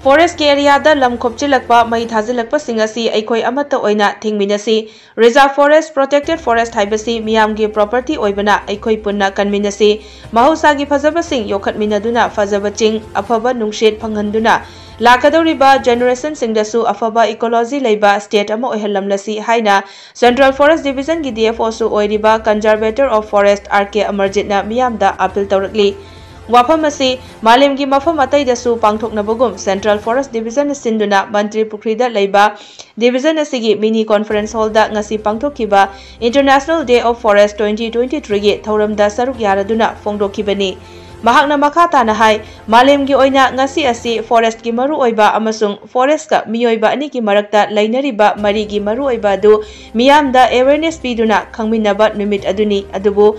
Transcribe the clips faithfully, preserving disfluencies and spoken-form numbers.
ꯐꯣꯔꯦꯁ꯭ꯠꯀꯤ ꯑꯦꯔꯤꯌꯥꯗ ꯂꯝ ꯈꯣꯞꯆꯤꯜꯂꯛꯄ, ꯃꯩ ꯊꯥꯖꯤꯜꯂꯛꯄꯁꯤꯡ ꯑꯁꯤ ꯑꯩꯈꯣꯏ ꯑꯃꯠꯇ ꯑꯣꯏꯅ ꯊꯤꯡꯃꯤꯟꯅꯁꯤ꯫ ꯔꯤꯖꯥꯔꯚ ꯐꯣꯔꯦꯁ꯭ꯠ, ꯄ꯭ꯔꯣꯇꯦꯛꯇꯦꯗ ꯐꯣꯔꯦꯁ꯭ꯠ ꯍꯥꯏꯕꯁꯤ ꯃꯤꯌꯥꯝꯒꯤ ꯄ꯭ꯔꯣꯄꯔꯇꯤ ꯑꯣꯏꯕꯅ ꯑꯩꯈꯣꯏ ꯄꯨꯟꯅ ꯀꯟꯃꯤꯟꯅꯁꯤ꯫ ꯃꯍꯧꯁꯥꯒꯤ ꯐꯖꯕꯁꯤꯡ ꯌꯣꯛꯈꯠꯃꯤꯟꯅꯗꯨꯅ ꯐꯖꯕ ꯆꯤꯡ, ꯑꯐꯕ ꯅꯨꯡꯁꯤꯠ ꯐꯪꯍꯟꯗꯨꯅ ꯂꯥꯛꯀꯗꯧꯔꯤꯕ ꯖꯦꯅꯦꯔꯦꯁꯟꯁꯤꯡꯗꯁꯨ ꯑꯐꯕ ꯏꯀꯣꯂꯣꯖꯤ ꯂꯩꯕ ꯁ꯭ꯇꯦꯠ ꯑꯃ ꯑꯣꯏꯍꯜꯂꯝꯂꯁꯤ ꯍꯥꯏꯅ ꯁꯦꯟꯇ꯭ꯔꯦꯜ ꯐꯣꯔꯦꯁ꯭ꯠ ꯗꯤꯕꯤꯖꯟꯒꯤ ꯗꯤ ꯑꯦꯐ ꯑꯣꯁꯨ ꯑꯣꯏꯔꯤꯕ ꯀꯟꯖꯥꯔꯕꯦꯇꯔ ꯑꯣꯐ ꯐꯣꯔꯦꯁ꯭ꯠ ꯑꯥꯔ ꯀꯦ ꯑꯃꯔꯖꯤꯠꯅ ꯃꯤꯌꯥꯝꯗ ꯑꯄꯤꯜ ꯇꯧꯔꯛꯂꯤ꯫ ꯋꯥꯐꯝ ꯑꯁꯤ ꯃꯥꯂꯦꯝꯒꯤ ꯃꯐꯝ ꯑꯇꯩꯗꯁꯨ ꯄꯥꯡꯊꯣꯛꯅꯕꯒꯨꯝ ꯁꯦꯟꯇ꯭ꯔꯦꯜ ꯐꯣꯔꯦꯁ꯭ꯠ ꯗꯤꯕꯤꯖꯟꯅ ꯁꯤꯟꯗꯨꯅ ꯃꯟꯇ꯭ꯔꯤ ꯄꯨꯈ꯭ꯔꯤꯗ ꯂꯩꯕ ꯗꯤꯕꯤꯖꯟ ꯑꯁꯤꯒꯤ ꯃꯤꯅꯤ ꯀꯣꯟꯐꯔꯦꯟꯁ ꯍꯣꯜꯗ ꯉꯁꯤ ꯄꯥꯡꯊꯣꯛꯈꯤꯕ international day of forest twenty twenty ꯊ꯭ꯔꯤꯒꯤ ꯊꯧꯔꯝꯗ ꯁꯔꯨꯛ ꯌꯥꯔꯗꯨꯅ ꯐꯣꯡꯗꯣꯛꯈꯤꯕꯅꯤ꯫ ꯃꯍꯥꯛꯅ ꯃꯈꯥ ꯇꯥꯅ ꯍꯥꯏ, ꯃꯥꯂꯦꯝꯒꯤ ꯑꯣꯏꯅ ꯉꯁꯤ ꯑꯁꯤ ꯐꯣꯔꯦꯁ꯭ꯠꯀꯤ ꯃꯔꯨꯑꯣꯏꯕ ꯑꯃꯁꯨꯡ ꯐꯣꯔꯦꯁ꯭ꯠꯀ ꯃꯤꯑꯣꯏꯕ ꯑꯅꯤꯒꯤ ꯃꯔꯛꯇ ꯂꯩꯅꯔꯤꯕ ꯃꯔꯤꯒꯤ ꯃꯔꯨꯑꯣꯏꯕ ꯑꯗꯨ ꯃꯤꯌꯥꯝꯗ ꯑꯦꯋꯦꯔꯅꯦꯁ ꯄꯤꯗꯨꯅ ꯈꯪꯃꯤꯟꯅꯕ ꯅꯨꯃꯤꯠ ꯑꯗꯨꯅꯤ꯫ ꯑꯗꯨꯕꯨ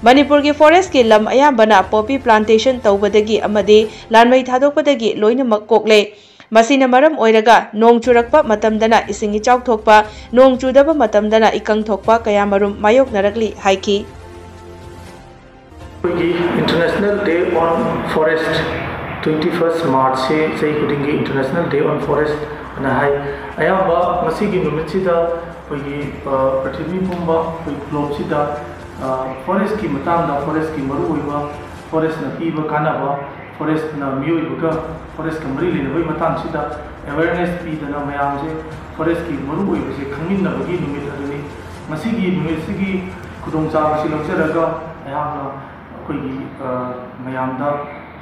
ꯃꯅꯤꯄꯨꯔꯒꯤ ꯐꯣꯔꯦꯁ꯭ꯠꯀꯤ ꯂꯝ ꯑꯌꯥꯝꯕꯅ ꯄꯣꯄꯤ ꯄ꯭ꯂꯥꯟꯇꯦꯁꯟ ꯇꯧꯕꯗꯒꯤ ꯑꯃꯗꯤ ꯂꯥꯟꯃꯩ ꯊꯥꯗꯣꯛꯄꯗꯒꯤ ꯂꯣꯏꯅꯃꯛ ꯀꯣꯛꯂꯦ꯫ ꯃꯁꯤꯅ ꯃꯔꯝ ꯑꯣꯏꯔꯒ ꯅꯣꯡ ꯆꯨꯔꯛꯄ ꯃꯇꯝꯗꯅ ꯏꯁꯤꯡ ꯏꯆꯥꯎ ꯊꯣꯛꯄ, ꯅꯣꯡ ꯆꯨꯗꯕ ꯃꯇꯝꯗꯅ ꯏꯀꯪ ꯊꯣꯛꯄ ꯀꯌꯥꯃꯔꯨꯝ ꯃꯥꯌꯣꯛꯅꯔꯛꯂꯤ ꯍꯥꯏꯈꯤ꯫ ꯑꯩꯈꯣꯏꯒꯤ International Day on Forest, twenty first March ꯁꯤ ꯆꯍꯤ ꯈꯨꯗꯤꯡꯒꯤ International Day on Forest ꯑꯅ ꯍꯥꯏ꯫ ꯑꯌꯥꯝꯕ ꯃꯁꯤꯒꯤ ꯅꯨꯃꯤꯠꯁꯤꯗ ꯑꯩꯈꯣꯏꯒꯤ, ꯑ, ꯄ꯭ꯔꯤꯊꯤꯕꯤ ꯄꯨꯝꯕ, ꯑꯩꯈꯣꯏ ꯒ꯭ꯂꯣꯕꯁꯤꯗ, ꯑ, ꯐꯣꯔꯦꯁ꯭ꯠꯀꯤ ꯃꯇꯥꯡꯗ, ꯐꯣꯔꯦꯁ꯭ꯠꯀꯤ ꯃꯔꯨꯑꯣꯏꯕ, ꯐꯣꯔꯦꯁ꯭ꯠꯅ ꯄꯤꯕ ꯀꯥꯟꯅꯕ, ꯐꯣꯔꯦꯁ꯭ꯠꯅ ꯃꯤꯑꯣꯏꯕꯒ ꯐꯣꯔꯦꯁ꯭ꯠꯀ ꯃꯔꯤ ꯂꯩꯅꯕꯒꯤ ꯃꯇꯥꯡꯁꯤꯗ ꯑꯦꯋꯦꯔꯅꯦꯁ ꯄꯤꯗꯅ ꯃꯌꯥꯝꯁꯦ ꯐꯣꯔꯦꯁ꯭ꯠꯀꯤ ꯃꯔꯨꯑꯣꯏꯕꯁꯦ ꯈꯪꯃꯤꯟꯅꯕꯒꯤ ꯅꯨꯃꯤꯠ ꯑꯗꯨꯅꯤ꯫ ꯉꯁꯤꯒꯤ ꯅꯨꯃꯤꯠꯁꯤꯒꯤ ꯈꯨꯗꯣꯡꯆꯥꯕꯁꯤ ꯂꯧꯖꯔꯒ ꯑꯩꯍꯥꯛꯅ ꯑꯩꯈꯣꯏꯒꯤ, ꯑ, ꯃꯌꯥꯝꯗ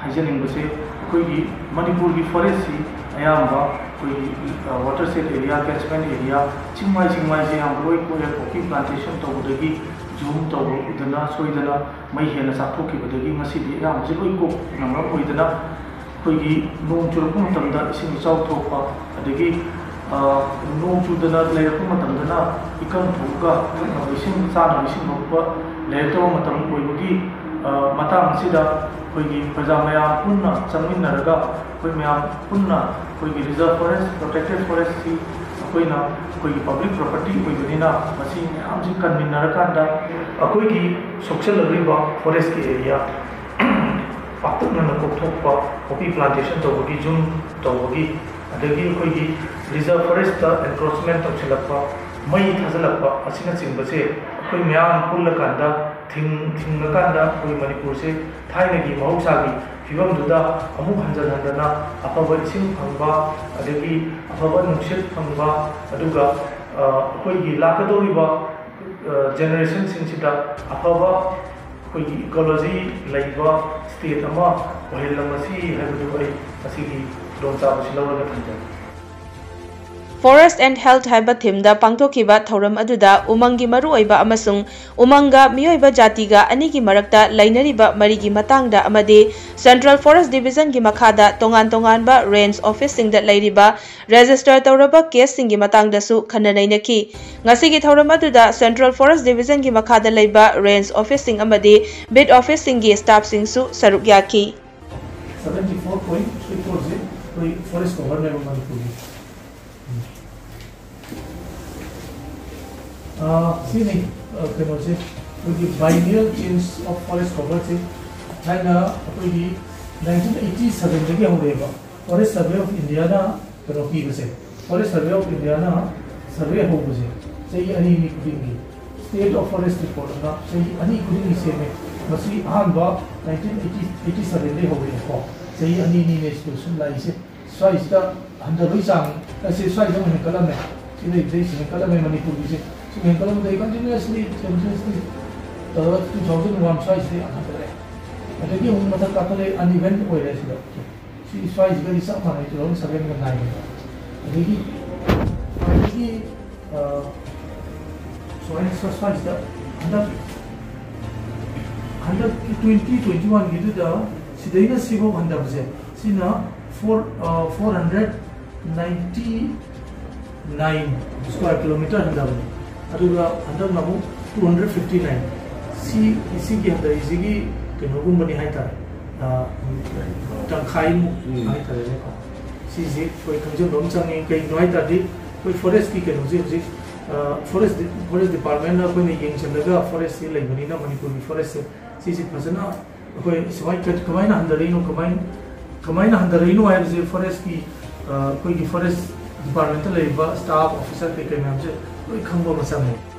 ꯍꯥꯏꯖꯅꯤꯡꯕꯁꯦ, ꯑꯩꯈꯣꯏꯒꯤ ꯃꯅꯤꯄꯨꯔꯒꯤ ꯐꯣꯔꯦꯁ꯭ꯠꯁꯤ ꯑꯌꯥꯝꯕ ꯑꯩꯈꯣꯏꯒꯤ, ꯑ, ꯋꯥꯇꯔꯁꯦꯗ ꯑꯦꯔꯤꯌꯥ, ꯀꯦꯆꯃꯦꯟ ꯑꯦꯔꯤꯌꯥ, ꯆꯤꯡꯃꯥꯏ ꯆꯤꯡꯃꯥꯏꯁꯦ ꯑꯌꯥꯝꯕ ꯂꯣꯏ ꯀꯣꯛꯑꯦ꯫ ꯄꯣꯄꯤ ꯄ꯭ꯂꯥꯟꯇꯦꯁꯟ ꯇꯧꯕꯗꯒꯤ ꯖꯨꯝ ꯇꯧꯔꯨꯗꯅ ꯁꯣꯏꯗꯅ ꯃꯩ ꯍꯦꯟꯅ ꯆꯥꯛꯊꯣꯛꯈꯤꯕꯗꯒꯤ ꯉꯁꯤꯗꯤ ꯑꯌꯥꯝꯕꯁꯦ ꯂꯣꯏ ꯀꯣꯛꯅ ꯃꯔꯝ ꯑꯣꯏꯗꯅ ꯑꯩꯈꯣꯏꯒꯤ ꯅꯣꯡ ꯆꯨꯔꯛꯄ ꯃꯇꯝꯗ ꯏꯁꯤꯡ ꯏꯆꯥꯎ ꯊꯣꯛꯄ, ꯑꯗꯒꯤ, ꯑ, ꯅꯣꯡ ꯆꯨꯗꯅ ꯂꯩꯔꯛꯄ ꯃꯇꯝꯗꯅ ꯏꯀꯪ ꯊꯣꯛꯑꯒ ꯊꯛꯅꯕ ꯏꯁꯤꯡ, ꯆꯥꯅꯕ ꯏꯁꯤꯡ ꯐꯥꯎꯕ ꯂꯩꯔꯛꯇꯕ ꯃꯇꯝ ꯑꯣꯏꯕꯒꯤ, ꯑ, ꯃꯇꯥꯡ ꯑꯁꯤꯗ ꯑꯩꯈꯣꯏꯒꯤ ꯄ꯭ꯔꯖꯥ ꯃꯌꯥꯝ ꯄꯨꯟꯅ ꯆꯪꯃꯤꯟꯅꯔꯒ ꯑꯩꯈꯣꯏ ꯃꯌꯥꯝ ꯄꯨꯟꯅ ꯑꯩꯈꯣꯏꯒꯤ ꯔꯤꯖꯥꯔꯚ ꯐꯣꯔꯦꯁ꯭ꯠ, ꯄ꯭ꯔꯣꯇꯦꯛꯇꯦꯗ ꯐꯣꯔꯦꯁ꯭ꯠꯁꯤ ꯑꯩꯈꯣꯏꯅ ꯑꯩꯈꯣꯏꯒꯤ ꯄꯕ꯭ꯂꯤꯛ ꯄ꯭ꯔꯣꯄꯔꯇꯤ ꯑꯣꯏꯕꯅꯤꯅ ꯃꯁꯤ ꯃꯌꯥꯝꯁꯤ ꯀꯟꯃꯤꯟꯅꯔꯀꯥꯟꯗ ꯑꯩꯈꯣꯏꯒꯤ ꯁꯣꯛꯆꯜꯂꯛꯂꯤꯕ ꯐꯣꯔꯦꯁ꯭ꯠꯀꯤ ꯑꯦꯔꯤꯌꯥ ꯄꯥꯛꯇꯛꯅꯅ ꯀꯣꯛꯊꯣꯛꯄ, poppy plantation ꯇꯧꯕꯒꯤ, ꯌꯨꯝ ꯇꯧꯕꯒꯤ, ꯑꯗꯒꯤ ꯑꯩꯈꯣꯏꯒꯤ reserve forest ꯇ encroachment ꯇꯧꯁꯤꯜꯂꯛꯄ, ꯃꯩ ꯊꯥꯖꯤꯜꯂꯛꯄ ꯑꯁꯤꯅꯆꯤꯡꯕꯁꯦ ꯑꯩꯈꯣꯏ ꯃꯌꯥꯝ ꯄꯨꯜꯂꯀꯥꯟꯗ ꯊꯤꯡ-, ꯊꯤꯡꯉꯀꯥꯟꯗ ꯑꯩꯈꯣꯏ ꯃꯅꯤꯄꯨꯔꯁꯦ ꯊꯥꯏꯅꯒꯤ ꯃꯍꯧꯁꯥꯒꯤ ꯐꯤꯕꯝꯗꯨꯗ ꯑꯃꯨꯛ ꯍꯟꯖꯟ ꯍꯟꯗꯅ ꯑꯐꯕ ꯏꯁꯤꯡ ꯐꯪꯕ, ꯑꯗꯒꯤ ꯑꯐꯕ ꯅꯨꯡꯁꯤꯠ ꯐꯪꯕ, ꯑꯗꯨꯒ, ꯑ, ꯑꯩꯈꯣꯏꯒꯤ ꯂꯥꯛꯀꯗꯧꯔꯤꯕ, ꯑ, generation ꯁꯤꯡꯁꯤꯗ ꯑꯐꯕ ꯑꯩꯈꯣꯏꯒꯤ ecology ꯂꯩꯕ state ꯑꯃ ꯑꯣꯏꯍꯜꯂꯝꯃꯁꯤ ꯍꯥꯏꯕꯗꯨ ꯑꯩ ꯉꯁꯤꯒꯤ ꯈꯨꯗꯣꯡꯆꯥꯕꯁꯤ ꯂꯧꯔꯒ ꯊꯝꯖꯒꯦ꯫ Forest and Health ꯍꯥꯏꯕ theme ꯗ ꯄꯥꯡꯊꯣꯛꯈꯤꯕ ꯊꯧꯔꯝ ꯑꯗꯨꯗ ꯎꯃꯪꯒꯤ ꯃꯔꯨꯑꯣꯏꯕ ꯑꯃꯁꯨꯡ ꯎꯃꯪꯒ ꯃꯤꯑꯣꯏꯕ ꯖꯥꯇꯤꯒ ꯑꯅꯤꯒꯤ ꯃꯔꯛꯇ ꯂꯩꯅꯔꯤꯕ ꯃꯔꯤꯒꯤ ꯃꯇꯥꯡꯗ ꯑꯃꯗꯤ Central Forest Division ꯒꯤ ꯃꯈꯥꯗ ꯇꯣꯉꯥꯟ ꯇꯣꯉꯥꯟꯕ range office ꯁꯤꯡꯗ ꯂꯩꯔꯤꯕ register ꯇꯧꯔꯕ case ꯁꯤꯡꯒꯤ ꯃꯇꯥꯡꯗꯁꯨ ꯈꯟꯅ ꯅꯩꯅꯈꯤ꯫ ꯉꯁꯤꯒꯤ ꯊꯧꯔꯝ ꯑꯗꯨꯗ Central Forest Division ꯒꯤ ꯃꯈꯥꯗ ꯂꯩꯕ range office ꯁꯤꯡ ꯑꯃꯗꯤ beat office ꯁꯤꯡꯒꯤ staff ꯁꯤꯡꯁꯨ ꯁꯔꯨꯛ ꯌꯥꯈꯤ꯫ seventy four point three four ꯁꯦ ꯑꯩꯈꯣꯏ forest cover ꯅꯦꯕ ꯃꯅꯤꯄꯨꯔꯒꯤ꯫ ꯑꯥ, ꯁꯤꯅꯤ, ꯑꯥ, ꯀꯩꯅꯣꯁꯦ, ꯑꯩꯈꯣꯏꯒꯤ biennial change of forest cover ꯁꯦ ꯊꯥꯏꯅ ꯑꯩꯈꯣꯏꯒꯤ nineteen eighty seven ꯗꯒꯤ ꯍꯧꯔꯛꯑꯦꯕ꯫ Forest Survey of India ꯅ ꯀꯩꯅꯣ ꯄꯤꯕꯁꯦ, Forest Survey of India ꯅ survey ꯍꯧꯕꯁꯦ ꯆꯍꯤ ꯑꯅꯤ ꯑꯅꯤ ꯈꯨꯗꯤꯡꯒꯤ State of Forest Report ꯑꯅ ꯆꯍꯤ ꯑꯅꯤ ꯈꯨꯗꯤꯡꯒꯤ ꯁꯦꯝꯃꯦ꯫ ꯃꯁꯤ ꯑꯍꯥꯟꯕ nineteen eighty, eighty seven ꯗꯒꯤ ꯍꯧꯔꯛꯑꯦꯀꯣ꯫ ꯆꯍꯤ ꯑꯅꯤ ꯑꯅꯤꯅꯦ ꯁꯤꯗ ꯁꯨꯝ ꯂꯥꯛꯏꯁꯦ꯫ ꯁ꯭ꯋꯥꯏꯁꯤꯗ ꯍꯟꯊꯕꯒꯤ ꯆꯥꯡ ꯑꯁꯤ ꯁ꯭ꯋꯥꯏꯗ ꯑꯃꯨꯛ ꯍꯦꯟꯀꯠꯂꯝꯃꯦ꯫ ꯁꯤ ꯂꯩꯕꯗꯒꯤ ꯁꯤ ꯍꯦꯟꯀꯠꯂꯝꯃꯦ ꯃꯅꯤꯄꯨꯔꯒꯤꯁꯦ꯫ ꯁꯨꯝ ꯍꯦꯟꯀꯠꯂꯝꯕꯗꯒꯤ continuously, continuously ꯇꯧꯔꯒ two thousand one ꯁ꯭ꯋꯥꯏꯁꯤꯗ ꯌꯥꯝ ꯍꯟꯊꯔꯛꯑꯦ꯫ ꯑꯗꯒꯤ ꯑꯃꯨꯛ ꯃꯊꯛ ꯀꯥꯈꯠꯂꯛꯑꯦ, uneven ꯑꯣꯏꯔꯦ ꯁꯤꯗ꯫ ꯁꯤ ꯁ꯭ꯋꯥꯏꯁꯤꯒꯗꯤ ꯆꯞ ꯃꯥꯟꯅꯩ, two thousand seven ꯒ nine ꯒ꯫ ꯑꯗꯒꯤ ꯈ꯭ꯋꯥꯏꯗꯒꯤ, ꯑ, ꯁ꯭ꯋꯥꯏ-, ꯁ꯭ꯋꯥꯏꯁꯤꯗ ꯍꯟꯗꯛ, ꯍꯟꯗꯛꯀꯤ twenty twenty one ꯒꯤꯗꯨꯗ ꯁꯤꯗꯩꯅ ꯁꯤꯐꯥꯎ ꯍꯟꯊꯕꯁꯦ, ꯁꯤꯅ four, ꯑ, four hundred ninety nine square kilometer ꯍꯟꯊꯕꯅꯤ꯫ ꯑꯗꯨꯒ ꯍꯟꯗꯛꯅ ꯑꯃꯨꯛ two hundred fifty nine꯫ ꯁꯤ, ꯁꯤꯒꯤ ꯍꯟꯊꯔꯤꯁꯤꯒꯤ ꯀꯩꯅꯣꯒꯨꯝꯕꯅꯤ ꯍꯥꯏꯇꯥꯔꯦ, ꯑ, ꯇꯪꯈꯥꯏꯃꯨꯛ ꯎꯝ꯫ ꯍꯥꯏꯇꯥꯔꯦꯅꯦꯀꯣ꯫ ꯁꯤꯁꯦ ꯑꯩꯈꯣꯏ ꯈꯪꯖꯤꯟꯕ ꯑꯃ ꯆꯪꯉꯤ꯫ ꯀꯩꯒꯤꯅꯣ ꯍꯥꯏ ꯇꯥꯔꯗꯤ ꯑꯩꯈꯣꯏ forest ꯀꯤ ꯀꯩꯅꯣꯁꯦ ꯍꯧꯖꯤꯛ, ꯑ, forest, forest department ꯅ ꯑꯩꯈꯣꯏꯅ ꯌꯦꯡꯁꯤꯜꯂꯒ forest ꯁꯤ ꯂꯩꯕꯅꯤꯅ ꯃꯅꯤꯄꯨꯔꯒꯤ forest ꯁꯦ ꯁꯤꯁꯦ ꯐꯖꯅ ꯑꯩꯈꯣꯏ ꯁꯨꯃꯥꯏꯅ ꯀꯃꯥꯏꯅ ꯍꯟꯊꯔꯛꯏꯅꯣ, ꯀꯃꯥꯏꯅ ꯀꯃꯥꯏꯅ ꯍꯟꯊꯔꯛꯏꯅꯣ ꯍꯥꯏꯕꯁꯦ ꯐꯣꯔꯦꯁꯀꯤ, ꯑꯩꯈꯣꯏꯒꯤ ꯐꯣꯔꯦꯁ ꯗꯤꯄꯥꯔꯠꯃꯦꯟꯇ ꯂꯩꯔꯤꯕ ꯁ꯭ꯇꯥꯐ ꯑꯣꯐꯤꯁꯥꯔ ꯀꯩꯀꯩ ꯃꯌꯥꯝꯁꯦ ꯂꯣꯏ ꯈꯪꯕ ꯑꯃ ꯆꯪꯉꯦ꯫